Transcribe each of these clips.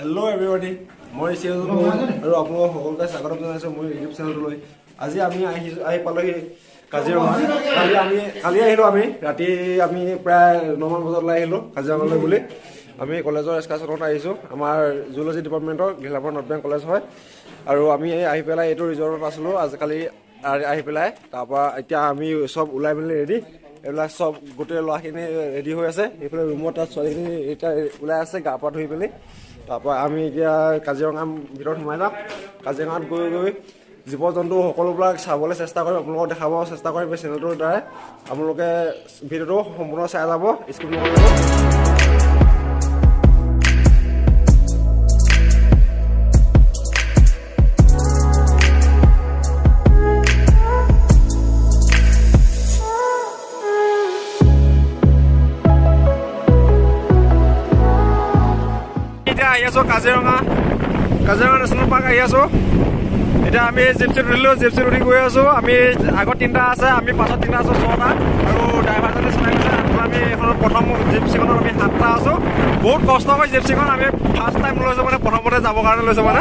Hello' everybody, মই ঋষি আৰু আপোনালোকক সকলোকে স্বাগতম জনাইছোঁ মোৰ ইউটিউব চেনেলটোলৈ। আজি আমি আহিছোঁ, আহি পালোহি কাজিৰঙা। কালি আহিলোঁ আমি, ৰাতি আমি প্ৰায় 9মান বজাত ওলাই আহিলোঁ কাজিৰঙালৈ বুলি। আমি কলেজৰ এক্সকাৰ্ছনত আহিছোঁ, আমাৰ জুলজি ডিপাৰ্টমেণ্টৰ ঘিলামৰা নৰ্থ বেংক কলেজ হয়। আৰু আমি আহি পেলাই এইটো ৰিজৰ্টত আছিলোঁ আজিকালি আহি পেলাই। তাৰপৰা এতিয়া আমি চব ওলাই মেলি ৰেডি, এইবিলাক চব গোটেই ল'ৰাখিনি ৰেডি হৈ আছে। এইফালে ৰুমত তাত ছোৱালীখিনি এতিয়া ওলাই আছে গা পা ধুই পেলি। তাৰপৰা আমি এতিয়া কাজিৰঙাৰ ভিতৰত সোমাই যাম। কাজিৰঙাত গৈ গৈ জীৱ জন্তু সকলোবিলাক চাবলৈ চেষ্টা কৰিম, আপোনালোকক দেখাব চেষ্টা কৰিম এই চেনেলটোৰ দ্বাৰাই। আপোনালোকে ভিডিঅ'টো সম্পূৰ্ণ চাই যাব, স্কিপ নকৰিব। এতিয়া আহি আছোঁ কাজিৰঙা, কাজিৰঙা নেশ্যনেল পাৰ্ক আহি আছোঁ। এতিয়া আমি জিপচিত উঠিলোঁ, জিপচিত উঠি গৈ আছোঁ। আমি আগত 3টা আছে, আমি পাছত 3টা আছোঁ, 6টা। আৰু ড্ৰাইভাৰজনে চলাই গৈছে। আমি এইখনত প্ৰথম জিপচিখনত আমি 7টা আছোঁ। বহুত কষ্ট কৰি জিপচিখন আমি ফাৰ্ষ্ট টাইম লৈছোঁ, মানে প্ৰথমতে যাবৰ কাৰণে লৈছোঁ। মানে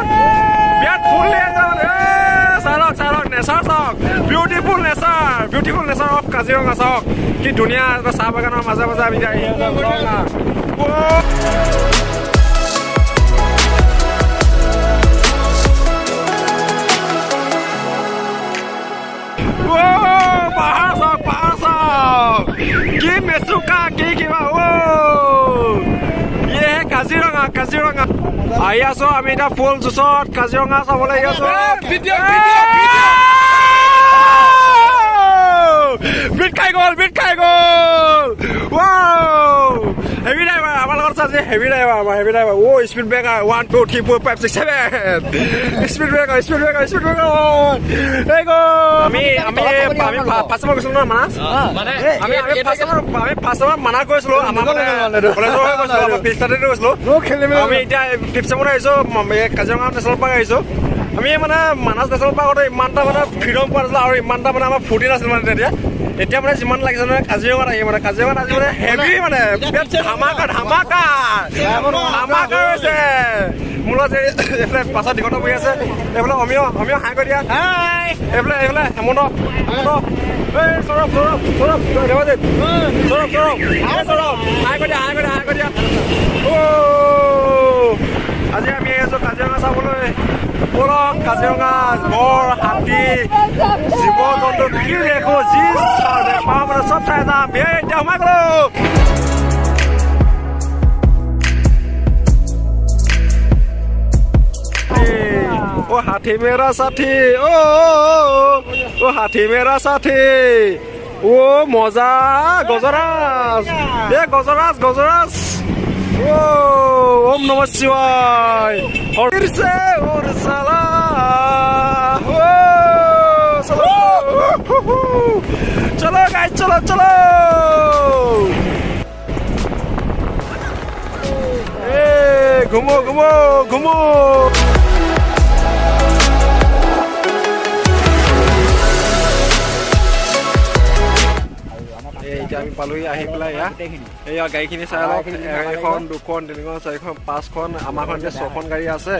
বিৰাট ফুল মানে চাই লওক, চাই লওক নেচাৰ চাওক, beautiful nature, beautiful nature of Kaziranga. চাওক কি ধুনীয়া এটা চাহ বাগানৰ মাজে মাজে আমি আহি আছোঁ। পাহাৰ চাওক, পাহাৰ চাওক, কি মেচুকা, কি কিবা। ইয়ে কাজিৰঙা, কাজিৰঙা আহি আছো আমি এতিয়া ফুল জুচত কাজিৰঙা চাবলৈ আহি আছো। বিট খাই গ'ল, বিট খাই গ'ল। হেভি ড্ৰাইভাৰ আমাৰ লগত আছে, হেভি ড্ৰাইভাৰ আমাৰ, হেভি ড্ৰাইভাৰ। অ' speed breaker, 1 2 3 4 5 6 7, speed breaker, speed breaker, speed breaker. এই গ'ল। আমি আমি আমি ফাৰ্ষ্ট টাইমত গৈছিলোঁ নহয় মানাছ, আমি আমি ফাৰ্ষ্ট টাইমত, আমি ফাৰ্ষ্ট টাইমত মানাস গৈছিলোঁ। আমাৰ মানে কলেজৰ হৈ গৈছিলোঁ, আমাৰ ফিফ্থ ষ্টাৰ্টতে গৈছিলোঁ। আমি এতিয়া ফিফ্থ চেমত আহিছোঁ, কাজিৰঙা নেশ্যনেল পাৰ্ক আহিছোঁ। আমি মানে মানাস নেশ্যনেল পাৰ্কত ইমান এটা মানে ফ্ৰীডম পোৱা নাছিলোঁ আৰু ইমান এটা মানে আমাৰ ফূৰ্তি নাছিল মানে তেতিয়া। এতিয়া মানে যিমান লাগিছে নহয় কাজিৰঙাত আহি, মানে কাজিৰঙাত আজি মানে হেভি, মানে বিৰাট ধামাকা ধামাকা ধামাকা হৈছে। মোৰ লগত এইফালে পাছত দিগন্ত বহি আছে, এইফালে অমিয়, অমিয় হাই কৰি দিয়া, এইফালে এইফালে হেমন্ত, হেমন্ত, এই সৌৰভ, সৌৰভ, সৌৰভ, দেৱাজিত, সৌৰভ, সৌৰভ, এই সৌৰভ, হাই কৰি দিয়া, হাই কৰি দিয়া, হাই কৰি দিয়া। অ' আজি আমি আহি আছোঁ কাজিৰঙা চাবলৈ। ব'লক কাজিৰঙা গড়, হাতী, জীৱ জন্তু কি দেখো, যি পাওঁ মানে চব চাই যাম। এই এতিয়া সোমাই গ'লো। অ' হাতী মেৰা সাথী, অ' অ' হাতী মেৰা সাথী, অ' মজা গজৰাজ, এ গজৰাজ, গজৰাজ। ওম নমঃ শিৱায়। চলো গাইজ, চলো চলো। এ ঘুমো ঘুমো ঘুমো। এতিয়া আমি পালোহি আহি পেলাই এয়া এইয়া গাড়ীখিনি চাই লওক। 1 2 3 4 5খন, আমাৰখন এতিয়া 6খন গাড়ী আছে।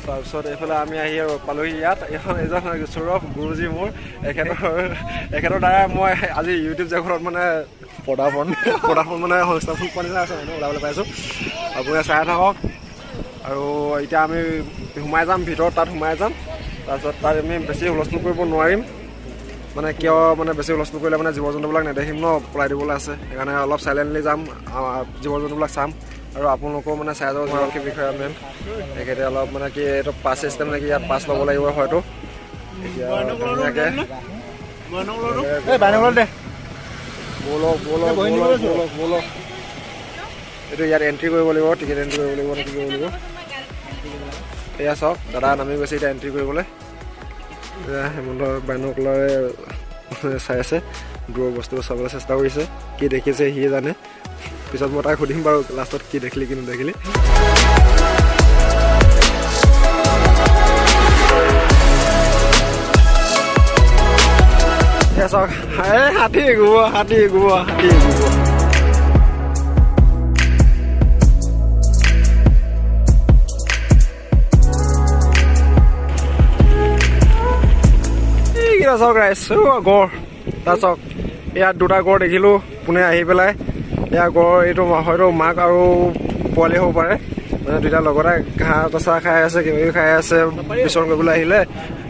তাৰপিছত এইফালে আমি আহি আৰু পালোহি ইয়াত। এইখন এজন সৌৰভ গুৰুজী মোৰ, এখেতৰ দ্বাৰা মই আজি ইউটিউব জগতত মানে পদাৰ্পণ, পদাৰ্পণ মানে সংস্থাপন পোৱা নিচিনা আছে, মানে ওলাবলৈ পাইছোঁ। আপুনি চাই থাকক। আৰু এতিয়া আমি সোমাই যাম ভিতৰত, তাত সোমাই যাম। তাৰপিছত তাত আমি বেছি হুলস্থুল কৰিব নোৱাৰিম, মানে কিয় মানে বেছি হুলস্থুল কৰিলে মানে জীৱ জন্তুবিলাক নেদেখিম ন, পলাই দিবলৈ আছে। সেইকাৰণে অলপ চাইলেণ্টলি যাম, জীৱ জন্তুবিলাক চাম আৰু আপোনালোকেও মানে চাই যাব। আৰক্ষী বিষয়া মেম তেখেতে অলপ মানে কি এইটো পাছ চিষ্টেম নেকি, ইয়াত পাছ ল'ব লাগিব হয়তো। এতিয়া ধুনীয়াকৈ ব'লক ব'লক ব'লক ব'লক ব'লক। এইটো ইয়াত এণ্ট্ৰি কৰিব লাগিব, টিকেট এণ্ট্ৰি কৰিব লাগিব নে কি কৰিব লাগিব। এয়া চাওক দাদা নামি গৈছে এতিয়া এণ্ট্ৰি কৰিবলৈ। হেমন্ত বাইনকুলাৰে চাই আছে, দূৰৰ বস্তু চাবলৈ চেষ্টা কৰিছে, কি দেখিছে সিয়ে জানে। পিছত মই তাক সুধিম বাৰু লাষ্টত কি দেখিলি কি নেদেখিলি। চাওক এই হাতী গোবৰ, হাতী গোবৰ, হাতী গোবৰ। চাওক ৰাইজ, গড় তাত চাওক, ইয়াত দুটা গড় দেখিলোঁ পোনে আহি পেলাই। এয়া গড়, এইটো হয়তো মাক আৰু পোৱালি হ'ব পাৰে, মানে দুইটা লগতে ঘাঁহ তচা খাই আছে, কিবা কিবি খাই আছে, বিচৰণ কৰিবলৈ আহিলে।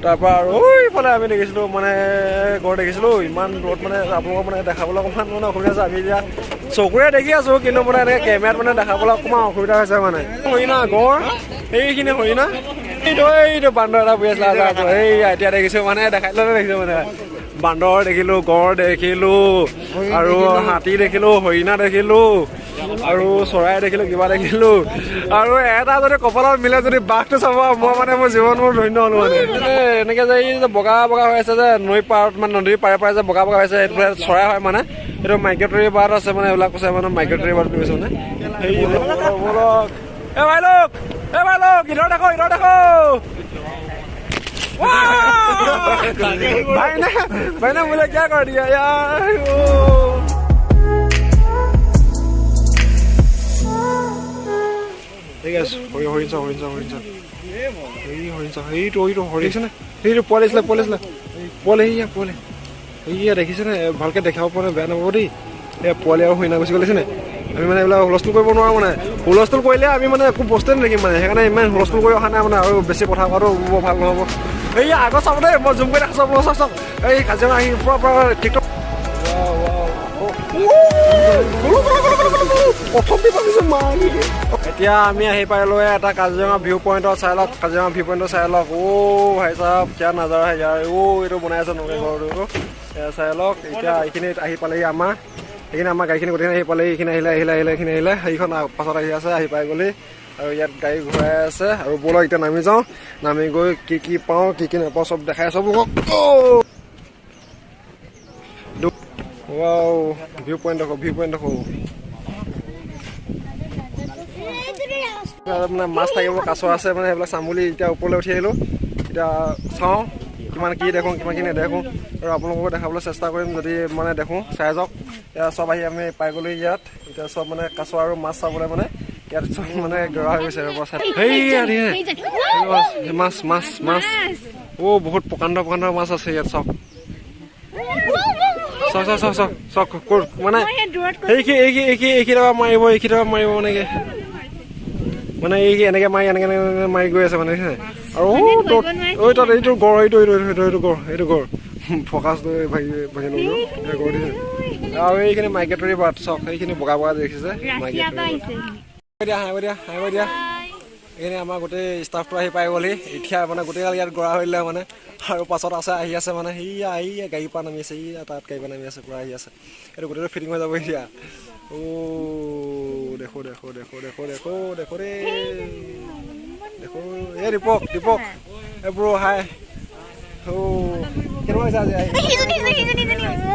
তাৰপৰা আৰু এইফালে আমি দেখিছিলোঁ মানে গড় দেখিছিলোঁ ইমান দূৰত, মানে আপোনালোকক মানে দেখাবলৈ অকণমান মানে অসুবিধা হৈছে। আমি এতিয়া চকুৰে দেখি আছোঁ, কিন্তু মানে এনেকৈ কেমেৰাত মানে দেখাবলৈ অকণমান অসুবিধা হৈছে। মানে হৰিণা গড় এইখিনি হৰিণা, এইটো বান্দৰ এটা বহি আছিলে, এই এতিয়া দেখিছোঁ মানে দেখাই দিলে দেখিছোঁ মানে বান্দৰ দেখিলোঁ, গড় দেখিলোঁ, আৰু হাতী দেখিলোঁ, হৰিণা দেখিলোঁ, আৰু চৰাই দেখিলোঁ, কিবা দেখিলোঁ। আৰু এটা যদি কপালত মিলে যদি বাঘটো চাব, মই মানে মোৰ জীৱন মোৰ ধন্য হ'লো। মানে এনেকৈ যে এই যে বগা বগা হৈ আছে যে নৈ পাৰত, মানে নদীৰ পাৰে পাৰে যে বগা বগা হৈ আছে, সেইটো চৰাই হয় মানে, সেইটো মাইগ্ৰেটৰী বাৰ্ড আছে মানে, এইবিলাক কৈছে মানে মাইগ্ৰেটৰী বাৰ্ড বুলি কৈছে মানে। সেই বলক এ ভাই লোক, এ ভাই লোক, ইধৰ দেখো, ইধৰ দেখো। भाई ने, भाई ने मुझे क्या कर दिया यार। ঠিক আছে, হৰিণ চাওঁ, হৰিণ চাওঁ, হৰিণ চাওঁ, এই হৰিণ চাওঁ, সেইটো সেইটো হৰিণ নে, সেইটো পোৱালি আছিলে, পোৱালি আছিলে, পোৱালি, সেয়া পোৱালি, সেয়া দেখিছেনে? ভালকে দেখাব পৰা নাই, বেয়া নাপাব দেই। এই পোৱালি আৰু হৰিণা গুচি গ'ল, দেখিছেনে? আমি মানে এইবিলাক হুলস্থুল কৰিব নোৱাৰোঁ, মানে হুলস্থুল কৰিলে আমি মানে একো বস্তুৱে নেদেখিম মানে, সেইকাৰণে ইমান হুলস্থুল কৰি অহা নাই মানে, আৰু বেছি কথা কোৱাটো বৰ ভাল নহ'ব। এই আগত চাব দেই, মই জুম কৰি দেখাইছোঁ আপোনালোক, চাওক চাওক, এই কাজিৰঙা আহি পুৰা পুৰা টিকটক এতিয়া আমি আহি পালো এটা কাজিৰঙা ভিউ পইণ্টত, চাই লওক কাজিৰঙা ভিউ পইণ্টত চাই লওক। অ' ভাই চাহাব কিয়া নাজাৰা হে ইয়াৰ, অ' এইটো বনাই আছে নতুনকৈ ঘৰটো, চাই লওক। এতিয়া এইখিনিত আহি পালেহি আমাৰ, এইখিনি আমাৰ গাড়ীখিনি গোটেইখিনি আহি পালেহি, এইখিনি আহিলে আহিলে আহিলে এইখিনি আহিলে, সেইখন পাছত আহি আছে, আহি পাই গ'লেই। আৰু ইয়াত গাড়ী ঘূৰাই আছে। আৰু ব'লক এতিয়া নামি যাওঁ, নামি গৈ কি কি পাওঁ কি কি নাপাওঁ চব দেখাই আছোঁ। ভিউ পইণ্ট দেখো, ভিউ পইণ্ট দেখো, মানে মাছ থাকিব, কাছ আছে, মানে সেইবিলাক চাম বুলি এতিয়া ওপৰলৈ উঠি আহিলোঁ। এতিয়া চাওঁ কিমান কি দেখোঁ, কিমান কি নেদেখোঁ, আৰু আপোনালোককো দেখাবলৈ চেষ্টা কৰিম যদি মানে দেখোঁ। চাই যাওক, এতিয়া চব আহি আমি পাই গ'লোঁ ইয়াত। এতিয়া চব মানে কাছ আৰু মাছ চাবলৈ মানে ইয়াত চব মানে গৰা হৈ গৈছে। মাছ মাছ মাছ, অ' বহুত প্ৰকাণ্ড প্ৰকাণ্ড মাছ আছে ইয়াত। চাওক চাওক চাওক চাওক চাওক চাওক, মানে এইখিনি টকা মাৰিব, এইখিনি টকা মাৰিব, মানে মানে এই এনেকে মাৰি এনেকে এনেকে মাৰি গৈ আছে মানে। আৰু ঐ তাত এইটো গড়, এইটো এইটো এইটো এইটো গড়, এইটো গড় ফকাচটো ভাগি ভাগি ল'ব, গড় দিছে। আৰু এইখিনি মাইগ্ৰেটৰী বাৰ্ড চাওক, সেইখিনি বগা বগা দেখিছে মাইগ্ৰেটৰী। দিয়া হাঁহিব, দিয়া হাঁহিব, দিয়া। এইখিনি আমাৰ গোটেই ষ্টাফটো আহি পাই গ'লহি। এতিয়া মানে গোটেইগাল ইয়াত গৰা হৈ দিলে মানে, আৰু পাছত আছে আহি আছে মানে, সেয়া এইয়া গাড়ীৰ পৰা নামি আছে, এইয়া তাত গাড়ীৰ পৰা নামি আছে, পূৰা আহি আছে। এইটো গোটেইটো ফিটিং হৈ যাব এতিয়া। অ' দেখো দেখো দেখো দেখো দেখো দেখো দেই দেখো। এই দীপক, দীপক, এই ব্ৰ হাই। অ' কেনেকুৱা লাগিছে আজি আহি?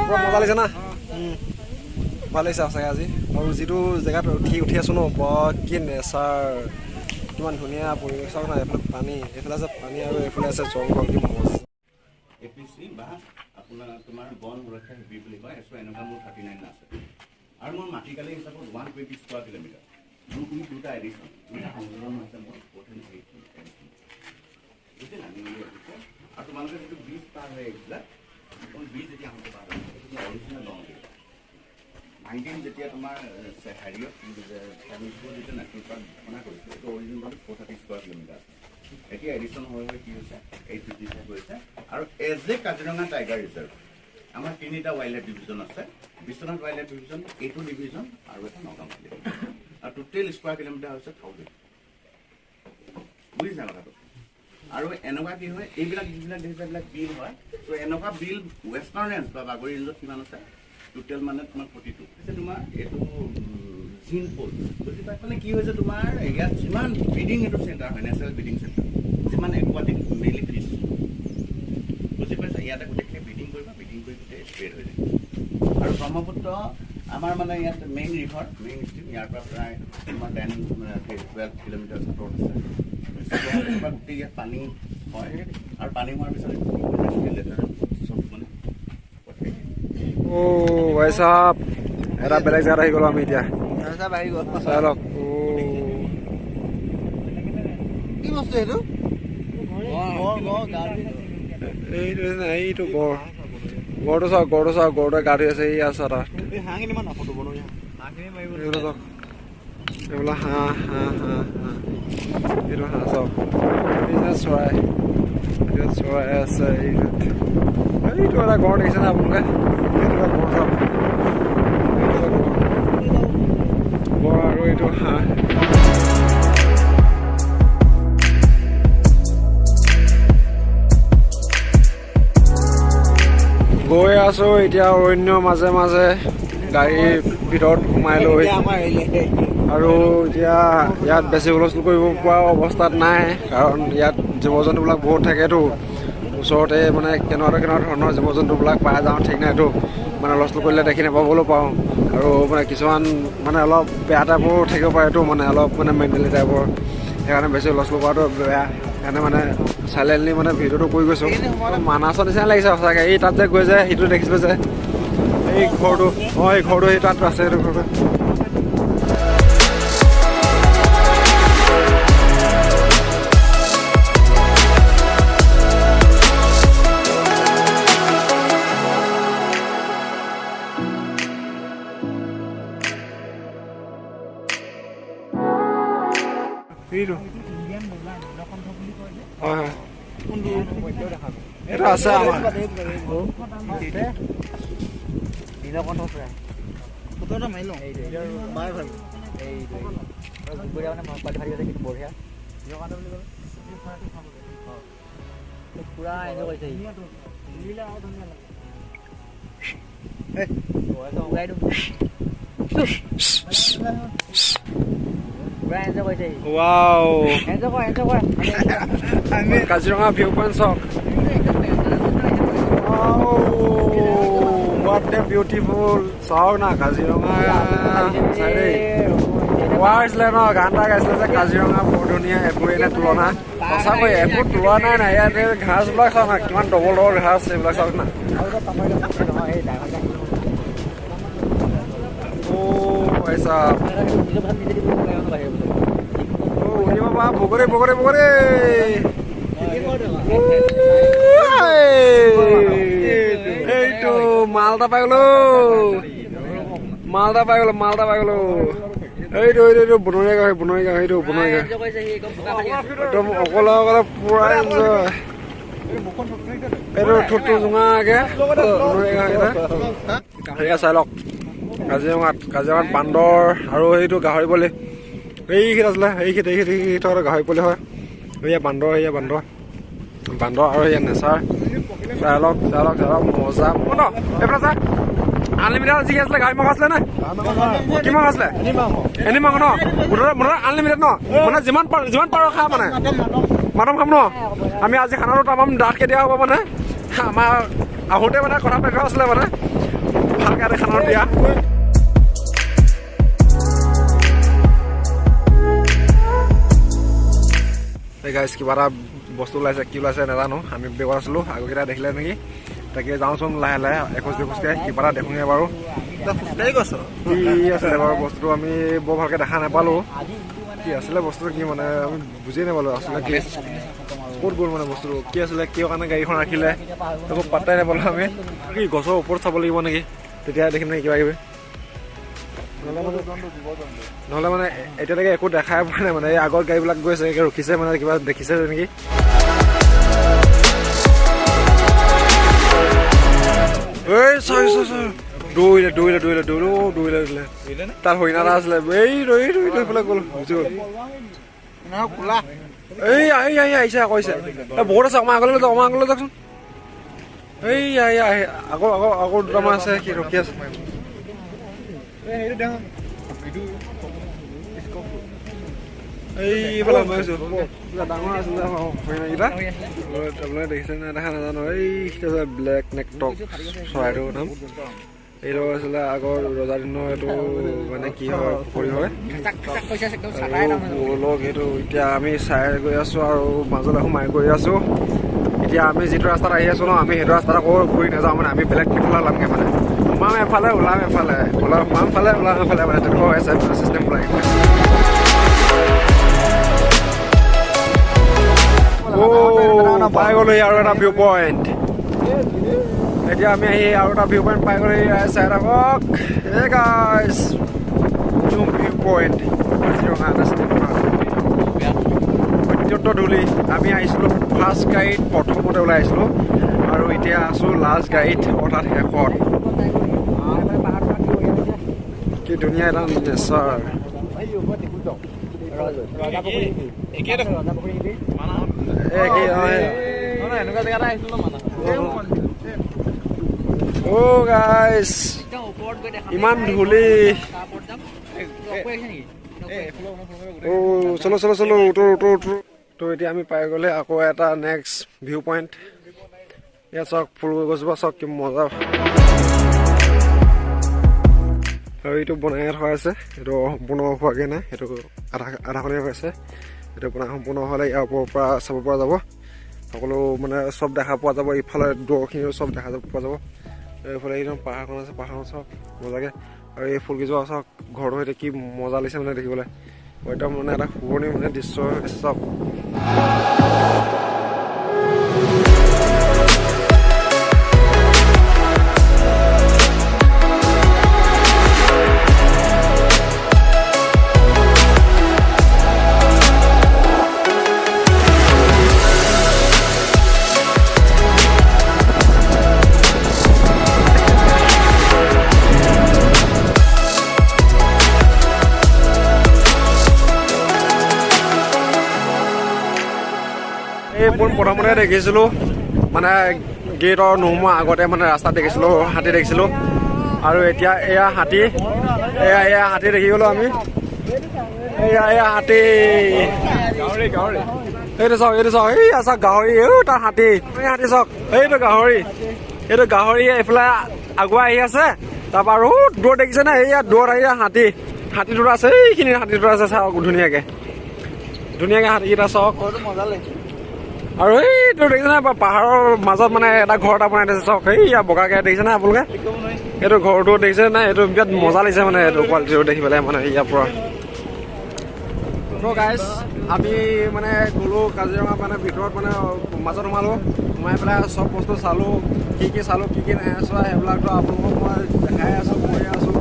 পুৰা মজা লাগিছে না? ভাল লাগিছে সঁচাকৈ আজি। আৰু যিটো জেগাত উঠি উঠি আছোঁ ন, বৰ কি নেচাৰ, কিমান ধুনীয়া পৰিৱেশ। চাওক না, এইফালে পানী, এইফালে আছে পানী আৰু এইফালে আছে জংঘল, কি মজা। এ পি চি বা আপোনাৰ তোমাৰ বন সুৰক্ষা শিবিৰ বুলি কয়, এছ এনেকুৱা মোৰ 39 আছে। আৰু মোৰ মাটিকালি হিচাপত 120 স্কোৱাৰ কিলোমিটাৰ। মোৰ কোনো দুটা এডিশ্যন, দুটা সংযোজন হৈছে মোৰ 14 বুজিলা, নিউলি আহিছে। আৰু তোমালোকে যিটো ব্ৰিজ পাৰ হৈ আহিছিলা, সেইখন ব্ৰিজ যেতিয়া আহোঁতে পাৰ হৈ আহিছে, অৰিজিনেল বাউণ্ডেৰী 19 যেতিয়া তোমাৰ হেৰিয়ত যেতিয়া নেশ্যনেল পাৰ্ক ঘোষণা কৰিছে, এইটো অৰিজিনেল বাউণ্ডেৰী 430 স্কোৱাৰ কিলোমিটাৰ আছে। এতিয়া এডিশ্যন হৈ হৈ কি হৈছে, 855 হৈছে। আৰু as a Kaziranga tiger reserve আমাৰ তিনিটা ৱাইল্ড লাইফ ডিভিজন আছে, বিশ্বনাথ ৱাইল্ড লাইফ ডিভিজন, এইটো ডিভিজন আৰু এটা নগাঁও ডিভিজন। আৰু টোটেল স্কোৱাৰ কিলোমিটাৰ হৈছে 1000। বুজিছা কথাটো? আৰু এনেকুৱা কি হয়, এইবিলাক যিবিলাক দেখিছে এইবিলাক বিল হয়। ত' এনেকুৱা বিল ৱেষ্টাৰ্ণ ৰেঞ্জ বা বাগৰি ৰেঞ্জত কিমান আছে টোটেল মানে তোমাৰ 42 হৈছে। তোমাৰ এইটো জিন পল বুজি পাই মানে কি হৈছে, তোমাৰ ইয়াত যিমান ব্ৰিডিং এইটো চেণ্টাৰ হয়, নেচাৰেল ব্ৰিডিং চেণ্টাৰ, যিমান একুৱাটিক মেইনলি ফিছ বুজি পাইছা, ইয়াতে গোটেইখিনি ব্ৰিডিং কৰিবা, ব্ৰিডিং কৰি গোটেই স্প্ৰেড হৈ যায়। আৰু ব্ৰহ্মপুত্ৰ আমাৰ মানে ইয়াত মেইন ৰিভাৰ, মেইন ষ্ট্ৰীম, ইয়াৰ পৰা প্ৰায় তোমাৰ 10-12 কিলোমিটাৰ আঁতৰত আছে। ব্ৰহ্মপুত্ৰৰ পৰা গোটেই ইয়াত পানী হয়, আৰু পানী হোৱাৰ পিছত চব মানে পঠিয়াই দিয়ে। অ' ভাই চাহাব, এটা বেলেগ জেগাত আহি গ'লো আমি এতিয়া। চাই লওক। কি বস্তু এইটো? এইটো এইটো গড়, গড়টো চাওক, গড়টো চাওক, গড়টোৱে গা ধুই আছে। এই আছে তাত এইবিলাক চাওক, এইবিলাক হাঁহ হাঁহ হাঁহ হাঁহ, এইটো হাঁহ চাওক। এই চৰাই, এইটো চৰাই আছে। এইটো এটা গড় দেখিছেনে আপোনালোকে? এইটো এটা গড় চাওক, এইটো এটা গড়, গড় আৰু এইটো হাঁহ। গৈ আছো এতিয়া অৰণ্যৰ মাজে মাজে গাড়ীৰ ভিতৰত সোমাই লৈ, আৰু এতিয়া ইয়াত বেছি হুলস্থুল কৰিব পৰা অৱস্থাত নাই, কাৰণ ইয়াত জীৱ জন্তুবিলাক বহুত থাকেতো। ওচৰতে মানে কেনেকুৱা কেনেকুৱা ধৰণৰ জীৱ জন্তুবিলাক পাই যাওঁ ঠিক নাইতো, মানে হুলস্থুল কৰিলে দেখি নাপাবলৈও পাওঁ। আৰু মানে কিছুমান মানে অলপ বেয়া টাইপৰো থাকিব পাৰেতো, মানে অলপ মানে মেণ্টেলি টাইপৰ, সেইকাৰণে বেছি হুলস্থুল কৰাটো বেয়া। সেইকাৰণে মানে চাইলেণ্টলি মানে ভিডিঅ'টো কৰি গৈছোঁ। মানাছৰ নিচিনা লাগিছে সঁচাকৈ। এই তাত যে গৈ যে সেইটো দেখিছিলোঁ যে, এই ঘৰটো, অঁ এই ঘৰটো সেই তাত আছে, সেইটো ঘৰটো। এইটো হয় হয়, এইটো আছে আমাৰ। কাজিৰঙা ভিউ পইণ্ট চাওক। What a beautiful চাওক না কাজিৰঙা চাই কোৱা হৈছিলে ন, গান এটা গাইছিলে যে কাজিৰঙা বৰ ধুনীয়া, এইবোৰ এনে তুলনা। সঁচাকৈ একো তুলনাই নাই। ইয়াত ঘাঁহবিলাক চাওক না, কিমান ডবল ডবল ঘাঁহ, এইবিলাক চাওক না। বাবা বগৰে বগৰে বগৰে, এইটো মাল এটা পাই গলো, মাল এটা পাই গলো, মাল এটা পাই গলো। এইটো এইটো এইটো বনৰীয়া গাহৰি, বনৰীয়া গাহৰি, এইটো বনৰীয়া গাহৰি। একদম অকলে অকলে পুৰা এনজয়। এইটো ঠোঁটটো জোঙাকে বনৰীয়া গাহৰি এটা। সেয়া চাই লওক কাজিৰঙাত, কাজিৰঙাত বান্দৰ আৰু সেইটো গাহৰি পোৱালি এইখিনি আছিলে, এইখিনি এইখিনি এইখিনি থকা গাহৰি পোৱালি হয়। এয়া বান্দৰ, এয়া বান্দৰ, বান্দৰ আৰু এয়া নেচাৰ। চাই লওক, চাই লওক, চাই লওক, মজা ন। এইফালে চা, আনলিমিটেড যি আছিলে গাহৰি মাংস আছিলে নে কি মাংস আছিলে? এনি মাংস ন, মুঠতে মুঠতে আনলিমিটেড ন, মানে যিমান পাৰ যিমান পাৰ খা, মানে মাটন খাম ন আমি আজি। খানাটো তামাম ডাঠকে দিয়া হ'ব, মানে আমাৰ আহোঁতে মানে কথা পাতি থকা আছিলে, মানে ভালকে খানাটো দিয়া। এই গাইজ কিবা এটা বস্তু ওলাইছে, কি ওলাইছে নাজানো, আমি বেগত আছিলোঁ, আগৰকেইটা দেখিলে নেকি, তাকে যাওঁচোন লাহে লাহে এখোজ দুখোজকে কিবা এটা দেখোঁগে বাৰু। কি আছিলে বাৰু বস্তুটো আমি বৰ ভালকে দেখা নাপালোঁ, কি আছিলে বস্তুটো কি মানে আমি বুজিয়ে নাপালোঁ। আচলতে ক'ত গ'ল মানে বস্তুটো কি আছিলে, কিয় কাৰণে গাড়ীখন ৰাখিলে একো পাত্তাই নাপালোঁ আমি। কি গছৰ ওপৰত চাব লাগিব নেকি, তেতিয়া দেখিম নেকি কিবা কিবি। নহ'লে মানে এতিয়ালৈকে একো দেখাই পোৱা নাই, মানে এই আগৰ গাড়ীবিলাক গৈছে ৰখিছে, মানে কিবা দেখিছে নেকি। এই চাই চাই চাই দৌৰিলে দৌৰিলে দৌৰিলে দৌৰিলে দৌৰিলে দৌৰিলে, তাত হৰিণা এটা আছিলে, এই দৌৰি দৌৰি দৌৰি পেলাই গ'ল, গুচি গ'ল। এই আহি আহি আহিছে আকৌ আহিছে, বহুত আছে, অকণমান আগলৈ যাওক, অকণমান আগলৈ যাওকচোন। এই আহি আহি আকৌ আকৌ আকৌ দুটামান আছে, কি ৰখি আছে। এইফালে সোমাইছো, ডাঙৰ আছিলে হৰিণাকেইটা, আপোনালোকে দেখিছে নে দেখা নাজানো। এই ব্লেক নেকটক চৰাইটোৰ নাম, এইটো আছিলে আগৰ ৰজা দিনৰ, এইটো মানে কি হয় পুখুৰী হয়। লগ সেইটো এতিয়া আমি চাই গৈ আছো আৰু মাজলৈ সোমাই গৈ আছো। এতিয়া আমি যিটো ৰাস্তাত আহি আছো ন, আমি সেইটো ৰাস্তাত আকৌ ঘূৰি নাযাওঁ, মানে আমি বেলেগ এফালে ওলামগৈ, মানে সোমাম এফালে ওলাম এফালে, ওলাম সোমাম ফালে ওলাম এফালে, মানে তেনেকুৱা হৈ আছে চিষ্টেমবিলাক। পাই গ'লোহি আৰু এটা ভিউ পইণ্ট। এতিয়া আমি আহি আৰু এটা ভিউ পইণ্ট পাই গ'লোহি, চাই থাকক। Hey guys, new view point Kaziranga national park. অত্যন্ত ধূলি। আমি আহিছিলোঁ ফাৰ্ষ্ট গাড়ীত, প্ৰথমতে ওলাই আহিছিলোঁ আৰু এতিয়া আছোঁ লাষ্ট গাড়ীত, অৰ্থাৎ শেষত। কি ধুনীয়া এটা নেচাৰ। অ' গাইছ, ইমান ধূলি। অ' চলো চলো চলো, উঠো উঠো উঠো। তো এতিয়া আমি পাই গ'লে আকৌ এটা নেক্সট ভিউ পইণ্ট। ইয়াত চাওক ফুল গছজোপা চাওক কি মজা। আৰু এইটো বনাই থকা আছে, এইটো সম্পূৰ্ণ হোৱাগৈ নাই, সেইটো আধাখনীয়া হৈ আছে। এইটো বনাই সম্পূৰ্ণ হ'লে ইয়াৰ ওপৰৰ পৰা চাব পৰা যাব, সকলো মানে চব দেখা পোৱা যাব। ইফালে দূৰখিনিও চব দেখা পোৱা যাব। এইফালে একদম পাহাৰখন আছে, পাহাৰখন চাওক মজাকৈ। আৰু এই ফুলকেইজোপা চাওক, ঘৰটোৰ সৈতে কি মজা লাগিছে মানে দেখিবলৈ, একদম মানে এটা শুৱনি মানে দৃশ্য চাওক। এই পোন প্ৰথমতে দেখিছিলোঁ মানে গেটৰ নোসোমোৱাৰ আগতে মানে ৰাস্তাত দেখিছিলোঁ হাতী দেখিছিলোঁ। আৰু এতিয়া এয়া হাতী, এয়া এয়া হাতী দেখি গ'লোঁ আমি। এয়া এয়া হাতী, এইটো চাওক, এইটো চাওক, এইয়া চাওক গাহৰি, এই তাৰ হাতী, এই হাতী চাওক, এইটো গাহৰি, এইটো গাহৰি এইফালে আগুৱাই আহি আছে। তাৰপৰা আৰু দূৰত দেখিছে নে, এইয়া দূৰত আহি হাতী, হাতী দুটা আছে, এইখিনি হাতী দুটা আছে চাওক, ধুনীয়াকৈ ধুনীয়াকৈ হাতীকেইটা চাওক। আৰু এইটো দেখিছে নাই, পাহাৰৰ মাজত মানে এটা ঘৰ এটা বনাই থৈছে চাওক, এইয়া বগাকে দেখিছে নাই আপোনালোকে, এইটো ঘৰটো দেখিছে নাই, এইটো বিৰাট মজা লাগিছে মানে এইটো কোৱালিটিটো দেখি পেলাই মানে ইয়াৰ পৰা। ত' গাইজ, আমি মানে গ'লোঁ কাজিৰঙা মানে ভিতৰত মানে মাজত সোমালোঁ, সোমাই পেলাই চব বস্তু চালোঁ, কি কি চালোঁ কি কি নাই চোৱা সেইবিলাকতো আপোনালোকক মই দেখাই আছোঁ, কৈয়ে আছোঁ।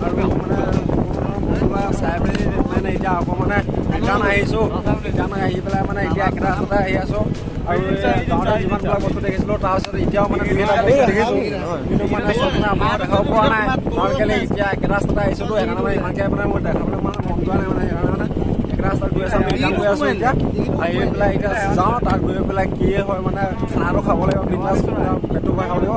আৰু মানে বস্তুবিলাক চাই পেলাই মানে এতিয়া আকৌ মানে ৰিটাৰ্ণ আহিছোঁ, ৰিটাৰ্ণ আহি পেলাই মানে এতিয়া একেটা ৰাস্তাতে আহি আছোঁ। আৰু গাঁৱতে যিমানবিলাক বস্তু দেখিছিলোঁ তাৰপিছত এতিয়াও মানে দুই এটা বস্তু দেখিছোঁ, কিন্তু মানে চব মানে আপোনালোকক দেখাব পৰা নাই, কাৰণ কেলৈ এতিয়া একেটা ৰাস্তাতে আহিছোঁতো, সেইকাৰণে মানে ইমানকৈ মানে মোৰ দেখাবলৈ মানে মন যোৱা নাই মানে, সেইকাৰণে মানে একেটা ৰাস্তাত গৈ আছোঁ, আমি ৰিটাৰ্ণ গৈ আছোঁ। এতিয়া আহি পেলাই এতিয়া যাওঁ, তাত গৈ পেলাই কি হয় মানে খানাটো খাব লাগিব, বিন্দাছ পেটটো ভৰাই খাব লাগিব।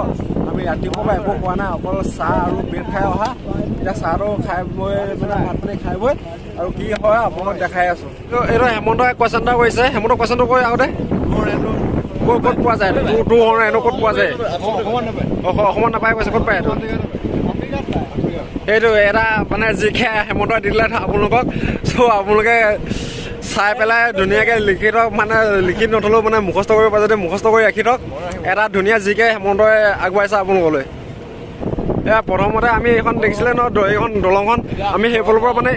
আমি ৰাতিপুৱাৰ পৰা একো খোৱা নাই, অকল চাহ আৰু ব্ৰেড খাই অহা। এতিয়া চাহটো খাই বৈ মানে ভাত পানী খাই বৈ আৰু কি হয় আপোনালোক দেখাই আছোঁ। এইটো হেমন্তই কুৱেশ্যন এটা কৰিছে, হেমন্ত কুৱেশ্যনটো কৈ আগতে ক'ত ক'ত পোৱা যায় তোৰ হৰ্ণ ক'ত পোৱা যায়? অসমত নাপায় কৈছে, ক'ত পায় এইটো? সেইটো এটা মানে জিকে হেমন্তই দি দিলে আপোনালোকক। চ' আপোনালোকে চাই পেলাই ধুনীয়াকৈ লিখি থওক, মানে লিখি নথলেও মানে মুখস্থ কৰিব পাৰে যদি মুখস্থ কৰি ৰাখি থওক। এটা ধুনীয়া জিকে হেমন্তই আগবঢ়াইছে আপোনালোকলৈ। এয়া প্ৰথমতে আমি এইখন দেখিছিলে ন, এইখন দলংখন, আমি সেইফালৰ পৰা মানে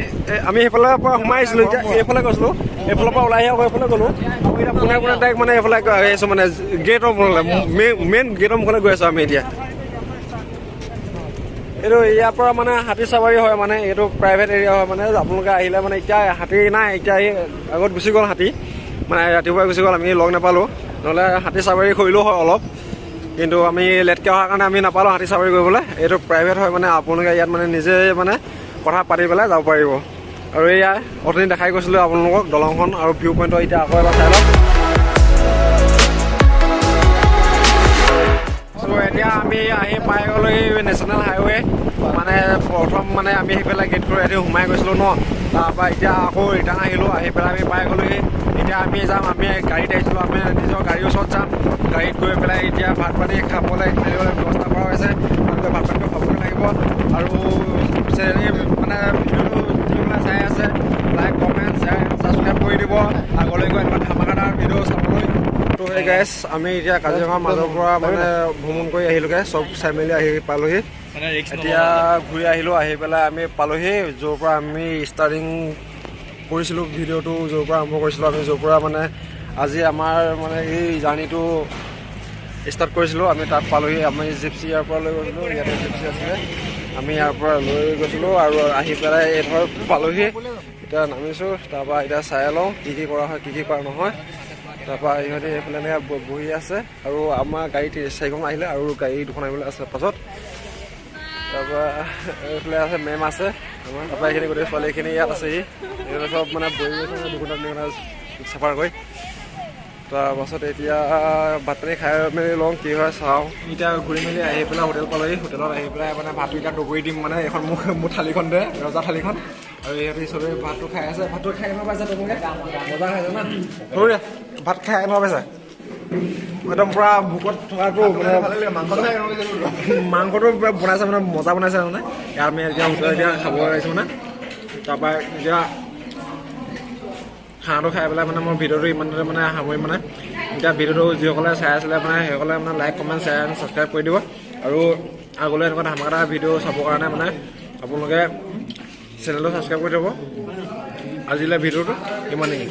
আমি সেইফালৰ পৰা সোমাই আহিছিলোঁ, এতিয়া এইফালে গৈছিলোঁ, এইফালৰ পৰা ওলাই আহি আকৌ এইফালে গ'লোঁ। এতিয়া পোনে পোনে ডাইৰেক্ট মানে এইফালে আহিছোঁ, মানে গেটৰ মুখলৈ, মেইন গেটৰ মুখলৈ গৈ আছোঁ আমি এতিয়া। এইটো ইয়াৰ পৰা মানে হাতী চাবাৰী হয়, মানে এইটো প্ৰাইভেট এৰিয়া হয়, মানে আপোনালোকে আহিলে মানে এতিয়া হাতী নাই, এতিয়া এই আগত গুচি গ'ল হাতী, মানে ৰাতিপুৱাই গুচি গ'ল, আমি লগ নাপালোঁ, নহ'লে হাতী চাবাৰী কৰিলেও হয় অলপ, কিন্তু আমি লেটকৈ অহাৰ কাৰণে আমি নাপালোঁ হাতী চাবাৰী কৰিবলৈ। এইটো প্ৰাইভেট হয়, মানে আপোনালোকে ইয়াত মানে নিজে মানে কথা পাতি পেলাই যাব পাৰিব। আৰু এয়া অথনি দেখাই গৈছিলোঁ আপোনালোকক দলংখন আৰু ভিউ পইণ্টৰ, এতিয়া আকৌ এবাৰ চাই লওক। চ' এতিয়া আমি আহি পাই গ'লোঁ নেশ্যনেল হাইৱে, মানে প্ৰথম মানে আমি সেইফালে গেট কৰি ৰাতি সোমাই গৈছিলোঁ ন, তাৰপৰা এতিয়া আকৌ ৰিটাৰ্ণ আহিলোঁ, আহি পেলাই আমি পাই গ'লোহি। এতিয়া আমি যাম, আমি গাড়ীত আহিছিলোঁ, আমি নিজৰ গাড়ীৰ ওচৰত যাম, গাড়ীত গৈ পেলাই এতিয়া ভাত পানী খাবলৈ মেলিবলৈ ব্যৱস্থা কৰা হৈছে, তাত গৈ ভাত পানীটো খাবগৈ লাগিব। আৰু মানে ভিডিঅ'টো যিবিলাক চাই আছে লাইক কমেণ্ট শ্বেয়াৰ ছাবস্ক্ৰাইব কৰি দিব, আগলৈ গৈ এনেকুৱা ধামাকাদাৰ ভিডিঅ' চাবলৈ। তো সেই গাইছ, আমি এতিয়া কাজিৰঙাৰ মাজৰ পৰা মানে ভ্ৰমণ কৰি আহিলোঁগৈ, চব চাই মেলি আহি পালোহি। এতিয়া ঘূৰি আহিলোঁ, আহি পেলাই আমি পালোহি য'ৰ পৰা আমি ষ্টাৰ্টিং কৰিছিলোঁ ভিডিঅ'টো, য'ৰ পৰা আৰম্ভ কৰিছিলোঁ আমি, য'ৰ পৰা মানে আজি আমাৰ মানে এই জাৰ্ণিটো ষ্টাৰ্ট কৰিছিলোঁ। আমি তাত পালোহি। আমি জিপচি ইয়াৰ পৰা লৈ গৈছিলোঁ, ইয়াতে জিপচি আছিলে, আমি ইয়াৰ পৰা লৈ গৈছিলোঁ আৰু আহি পেলাই এইডোখৰ পালোহি। এতিয়া নামিছোঁ, তাৰপৰা এতিয়া চাই লওঁ কি কি কৰা হয়, কি কি কৰা নহয়। তাৰপৰা ইহঁতি এইফালে এনেকৈ বহি আছে আৰু আমাৰ গাড়ী চাৰিখন আহিলে আৰু গাড়ী দুখন আহিবলৈ আছে পাছত। তাৰপৰা এইফালে আছে মেম আছে আমাৰ। তাৰপৰা এইখিনি গোটেই ছোৱালীখিনি ইয়াত আছেহি। এইফালে চব মানে বহি গৈছে, মানে 2 ঘণ্টা 3 ঘণ্টা চাফাৰ কৰি। তাৰপাছত এতিয়া ভাত পানী খাই মেলি লওঁ, কি হয় চাওঁ। এতিয়া ঘূৰি মেলি আহি পেলাই হোটেল পালোহি। হোটেলত আহি পেলাই মানে ভাতটো এতিয়া দগৰি দিম। মানে এইখন মোৰ থালিখন দে, ৰজা থালিখন। আৰু ইহঁতি চবেই ভাতটো খাই আছে। ভাতটো খাই কেনেকুৱা পাইছে তোমালোকে? মজা খাইছে না? সৰুৰে ভাত খাই কেনেকুৱা পাইছে? একদম পূৰা ভোকত থকাটো মানে মাংসটো পূৰা বনাইছে, মানে মজা বনাইছে। মানে ইয়াত আমি এতিয়া হোটেলত এতিয়া খাব আহিছোঁ। মানে তাৰপৰা এতিয়া খানাটো খাই পেলাই মানে মই ভিডিঅ'টো ইমানতে মানে সামৰিম। মানে এতিয়া ভিডিঅ'টো যিসকলে চাই আছিলে, মানে সেইসকলে মানে লাইক, কমেণ্ট, শ্বেয়াৰ, ছাবস্ক্ৰাইব কৰি দিব। আৰু আগলৈ এনেকুৱা ধামাকাদাৰ ভিডিঅ' চাবৰ কাৰণে মানে আপোনালোকে চেনেলটো ছাবস্ক্ৰাইব কৰি থ'ব। আজিলৈ ভিডিঅ'টো ইমানেই।